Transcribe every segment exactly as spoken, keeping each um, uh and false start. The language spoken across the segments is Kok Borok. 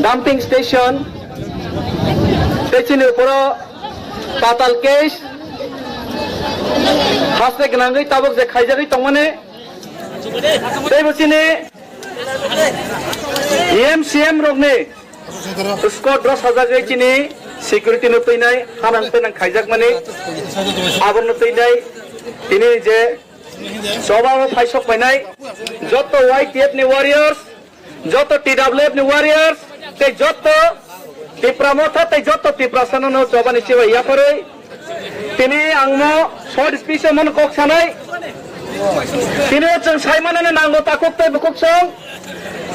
Pumping station, tei chini uporo patal case, haste gwnangwi tabuk je khaijagwi tongmani, tei bo chini E M C M rokni squad rok sajagwi chini security no twinai, hanang twinang khaijakmani, abono twinai tini je choba o phaisok painai, joto Y T F ni warriors, joto T W F ni warriors, tei joto Tipra Motha tei joto Tiprasa no chobani chibai yapharwi. Tini ang mo short speech o mon kok sanai. Tini o chwng sai manani nango takhuk tei bukhuk song.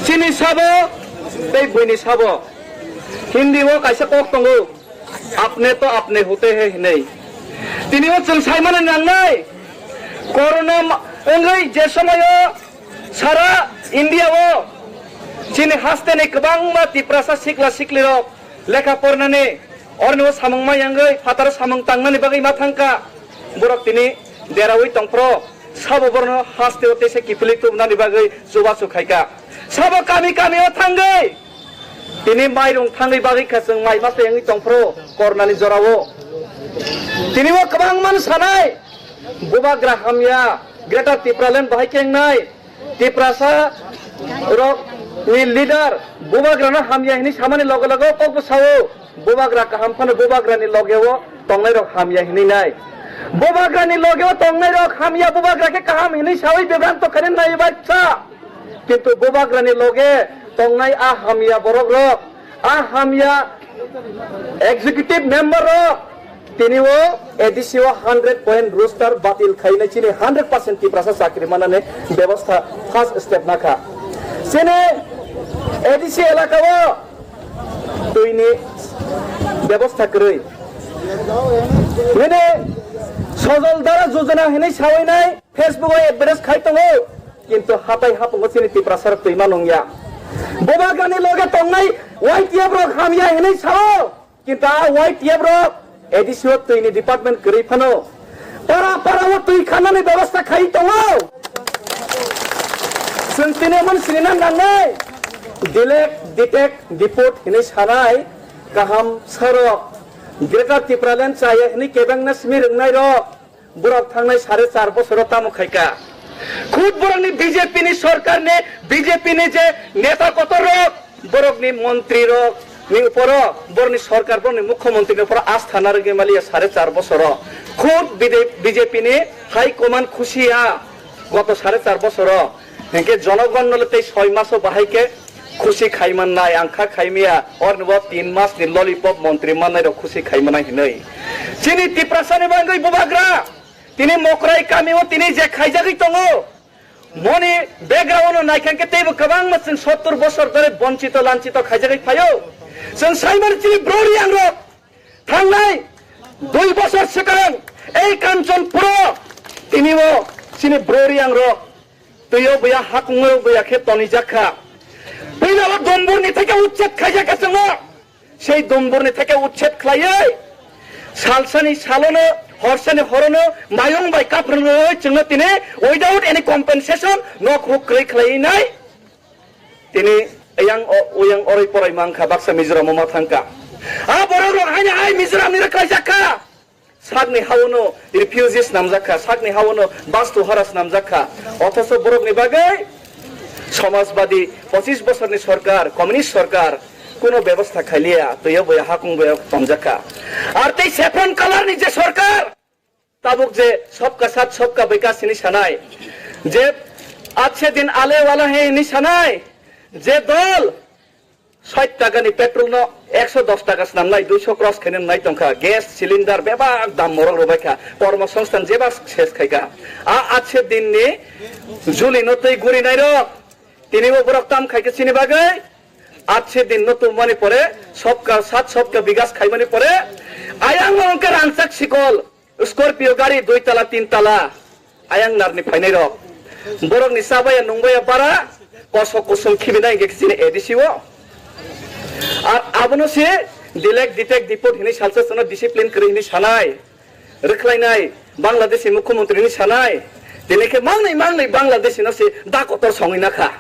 Chini sabo tei buini sabo. Hindi o kaisa kok tongo. Apne to apne hote hai hinwi. Tini o chwng sai manani nangnai. Corona ma-, wngwi je somoyo sara India o chini haste ni kwbangma Tiprasa sikla sikli rok lekha pornani, orni o samung ma yangwi phataro samung tangnani bagwi ma thangkha. Borok tini derawi tongphro, sabo borno haste o teisa kiphilwi tubunani bagwi chubachu khaikha. Sabo kami kami o thangwi tini mairung thangwi bagwi kha chwng mai masa yangwi tongphro kornani jorao. Tini o kwbangma sanai, bubagra hamya, Greater Tipraland bahai kengnai, Tiprasa rok ni leader bubagrano hamya hinwi samani loge loge o kokbo sao, bubagra kaham phano bubagrani logeo tongnai rok hamya hinwi nai. Bubagrani logeo tongnai rok hamya, bubagra khe kaham hinwi sawi bibranto khainwi nai bacha. Kintu bubagrani loge tongnai a hamya borok rok, a hamya executive member rok, tini o A D C o hundred point roster batil khaina chini hundred percent Tiprasa chakri manani bebostha first step nakha. Chini A D C elaka o twini bebostha kwrwi. Bini Sojol Dara Jojona hinwi sawi nai Facebook o advertise khai tongo, kintu hatai hapungo chini Tiprasa rok twima nungya. Bubagrani loge tongnai Y T F rok hamya hinwi sao, kintu a Y T F rok A D C o twini department kwrwi phano para para o twi khanani bebostha khai tongo. Chwng tini omo sinina nangnai, delete, detect, deport hinwi sanai kaham sarok, Greater Tipraland chaya hinwi kebengna simi rwngnai rok. Borok thangnai sare char bosoro tamo khaika. Khud borokni B J P ni sorkarni, B J P ni je neta kotor rok, borokni montri rok ni uporo, borokni sorkar, borokni mukhyamantri ni uporo astha narwgwi maliya sare char bosoro. Khud B J P ni high command khusi ya goto sare char bosoro. Hinkhe jonogon nole tei soi maso bahai khe khusi khai mannai, ang kha khai maya, orni bo tin mas ni lollipop montri mannai rok khusi khai mannai hinwi. Chini Tiprasa ni bangwi bubagra, tini Mokrai kami o tini je khaijagwi tongo, moni background no naikha khe teibo kwbangma chwng sottur bosor dhore bonchito lanchito khaijagwi phaio. Chwng sai mani chini bro riyang rok, thangnai dui bosor swkang ei Kanchanpur o tini o chini bro riyang rok twi o buya hakung o buya khe tonijak kha. Puila o Dumbur ni theke uchchet khaijak kha chwng o. Sei Dumbur ni theke uchchet khlaiwi salsani salono, horsani horono mayung bai kaprwngrwi chwngno tini without any compensation nok huk kwrwi khlaiwi nai. Tini ayang o, uyang oroi poroi mankha, baksa Mizoram o ma thangkha. A borok rok haino hai Mizoram ni rwkhlaijak kha. Sakni haono refugees namjak kha, sakni haono bastu hara swnamjak kha. Othocho borokni bagwi somajbadi pochis bosorni sorkar, communist sorkar, kuno bebostha khailiya, twiyo boya hakung boya tonjak kha. Ar tei saffron color ni je sorkar, tabuk je sabka sath sabka bikas hinwi sanai, je achhe din aane wala hai hinwi sanai, je dol sait taka ni petrol no ekso dos taka swnamnai, duiso cross khaina nai tongkha, gas cylinder bebak dam morok rwbaikha, kormo songsthan jeba ses khaikha. A achhe din ni juli no twi guri nai rok, tini bo borok tam khaikhe chini bagwi, achhe din no tubumani pore, sabka sath sabka bikas khaimani pore, ayang no wngkha rangchak sikol, Scorpio gari dui tala, tin tala, ayang narni phainai rok. Borok ni chabaya nungbaya bara, kosok kusum khibinai hinkhe chini A D C o. Ar abono se delete, detect, deport hinwi salsa chwngno discipline kwrwi hinwi sanai. Rwkhlainai Bangladeshi mukhyamantri hinwi sanai. Tini khe mangnai mangnai Bangladeshi no se da kotor songwi nakha.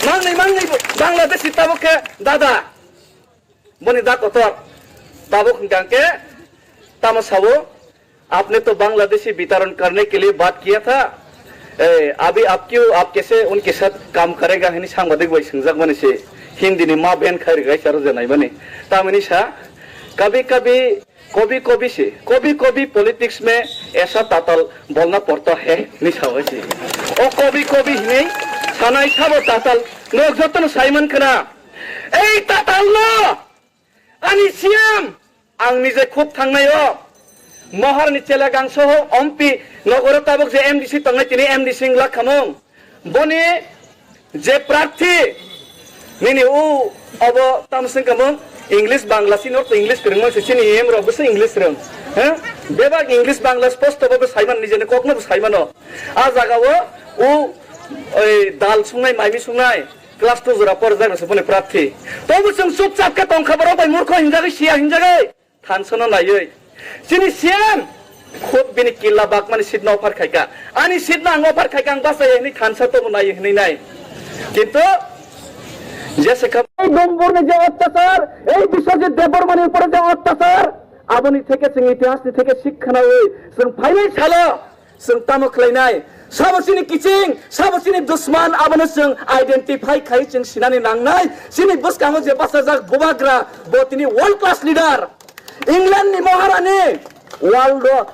Mangnwi, mangnwi Bangladeshi tabuk khe dada. Boni da kotor. Tabuk hwnkha khe tamo sabo, "Apne to Bangladeshi bitaran karne ke liye baat kiya tha. Eh, abhi aap kyun, aap kaise unke saath kaam karega?" hini sangbadik bai swngjak mani se. Hindi ni ma ben khai rigai charo je nai mani. Tamini sa, "Kabhi kabhi, kabhi kabhi se, kabhi kabhi politics mein aisa tatal bolna padta hai," hini sa bai se. O kabhi kabhi hinwi sanai sabo tatal, nok jotono saiman khna. Ei tatal no! Ani C M, ang nije khub thangnai o. Mohar ni chela gang soho ompi nogoro tabuk je M D C tongnai tini M D C wng lak khamung. Boni je prarthi nini u obo tam sing khamung English Bangla si norto English kwrwngma se chini M rok bwsa English rwng. He? Bebak English Bangla sposto bo saiman nijeni kokno bo saimano. A jaga o u oi dal sungnai maimi sungnai. Class two jora porjak rwse boni prarthi. Tobo chwng chupchap khe tongkha borok bai murkho hinjagwi siya hinjagwi. Thansa no naiwi. Chini C M khub bini killa bakmani seat no offer khaika. Ani seat no ang offer khaika ang bachai hwnwi thansa tobo naiwi hwnwi nai. Kintu jese kha ei Dombor ni je otyachar, ei Biswajit Debbarma ni upore je otyachar, aboni theke chwng itihas ni theke sikha naiwi chwng phainai salo. Chwng tamo khlainai? Sabo chini kiching, sabo chini dusman, abono chwng identify khai chwng sinani nangnai. Chini bwskango je bachajak bubagra, bo tini world class leader. England ni Maharani world o,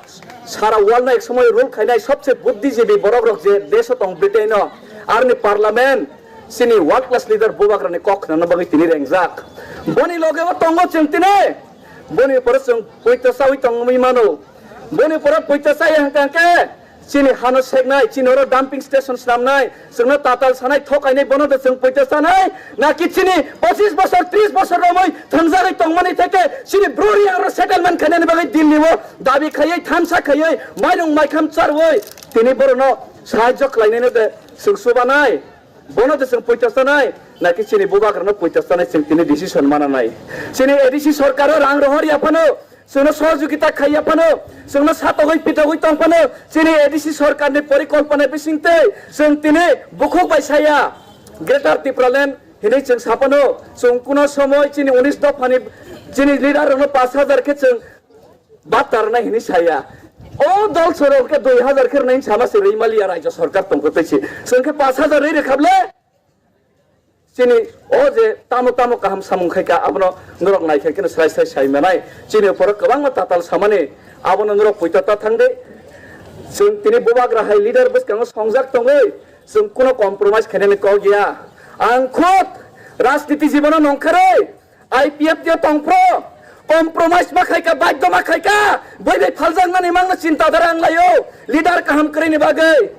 sara world no ek somoy rule khainai sobse buddhijibi borok rok je desh o tong Britain o, arni parliament, chini world class leader bubagra ni kok khnana bagwi tini rengjak. Boni loge o tongo chwng tini, boni pore chwng poito chawi tongwi mano. Boni pore poito chaya hwnkha khe chini hano seknai, chini oro dumping station swnamnai, chwngno tatal sanai, thokainai, bono de chwng poito chanai, naki chini pochis bosor, tris bosor romwi thwngjagwi tongmani theke chini bru riyang ro settlement khainani bagwi Delhi o dabi khaiwi, thansa khaiwi, mairung maikham charwi tini borokno sahajyo khlainaino de chwng chubanai. Bono de chwng poito chanai, naki chini bubagrano poito chanai chwng tini decision mananai. Chini A D C sorkaro rang rohor ya phano, chwngno sohojogita khai ya phano, chwngno satogwi pitogwi tong phano, chini A D C sorkarni porikolpona bisingtwi chwng tini bukhuk bai saya Greater Tipraland hinwi chwng sa phano, chwng kuno somoi chini unis dophani chini leader rokno pash hajar khe chwng batar nai hini saya. O dol sorok ke dui hajar khe rwnai sama se rwi maliya raijyo sorkar tongkhe tei se. Chwng khe pash hajar rwi rwkha ble. Chini o je tamo tamo kaham samung khai ka abono norok nai khai khe srai srai sai manai. Chini uporo kwbangma tatal samani abono norok puita ta thang de. Chwng tini bubagra hai leader bwskango songjak tongwi chwng kuno compromise khainani kok ya. Ang khud rajniti jibono nongkharwi I P F T o tongphro, compromise ma khaika, baidho ma khaika, boi bai phaljaknani mangno chinta dhara wnglaio, leader kaham kwrwini bagwi.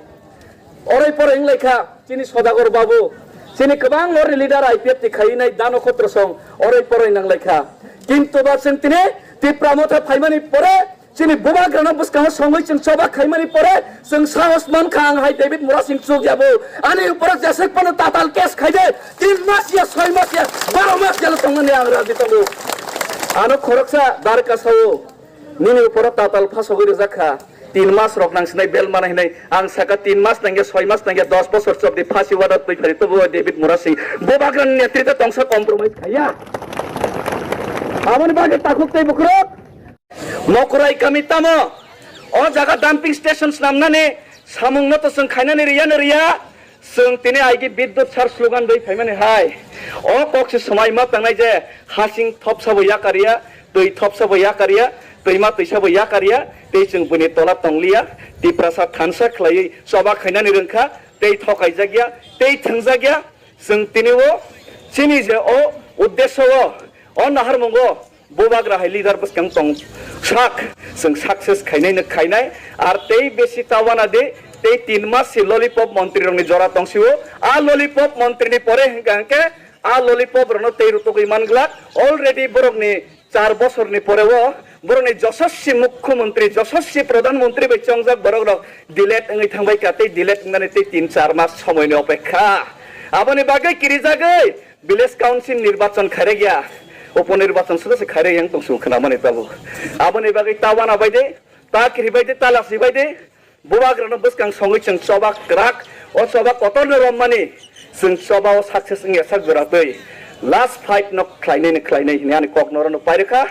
Oroi poroi wnglaikha, chini Sodagar babu, chini kwbang orni leader I P F T khainai Dano Khotro song, oroi poroi nanglaikha. Kintu ba chwng tini Tipra Motha phaimani pore, chini bubagrano bwskango songwi chwng choba khaimani pore, chwng sahos mankha ang hai David Murasing chuk yabo. Ani uporo jesek phano tatal case khaide, tin mas ya, soi mas ya, baro mas ya tongnani ang raji tongo. Ano khoroksa darka sao, nini uporo tatal phasogwi rijak kha, tin mas rok nang sinai bel mana hinai, ang saka tin mas nangya, soi mas nangya, dos bosor chobdi phasi wada twi phari tobo David Murasing. Bubagrani netrite tongsa compromise khaya. Aboni bagwi takhuk tei bukrok. Mokorai kami tamo, o jaga dumping station swnamnani samungno to chwng khainani riya no riya, chwng tini aigi bidyut sar slogan doi phaimani hai. O kok se swmai ma tangnai je hasing thopsa bo yakar ya, twi thopsa bo yakar ya, twima twisa bo yakar ya, tei chwng bini tola tongliya, Tiprasa thansa khlaiwi choba khainani rwngkha, tei thokaijak ya, tei thwngjak ya, chwng tini o chini je o uddesyo o, o naharmungo, bubagra hai leader bwskang tong sak, chwng success khainai no khainai, ar tei besi ta wana de, tei tin mas si lollipop montri rokni jora tong sio, a lollipop montri ni pore hingka hingke, a lollipop rokno tei rutugwi manglak, already borokni char bosorni pore o, borokni joshoswi mukhyamantri, joshoswi pradhan mantri bai chongjak borok rok delete wngwi thangbai ka, tei delete wngnani tei tin char mas somoini opekha. Aboni bagwi kirijagwi, Village Council nirbachon khairek ya, upo nirbachon suda se khairek yang tong sung khna mani tabuk. Aboni bagwi ta wana bai de, ta kiri bai de, ta lasi bai de, bubagrano bwskang songwi chwng choba kwrak, o choba kotor no rommani, Chwng chobao success wngya sak jora twi last fight no khlainai ni khlainai hwnwi ani kok norok no pairwkha.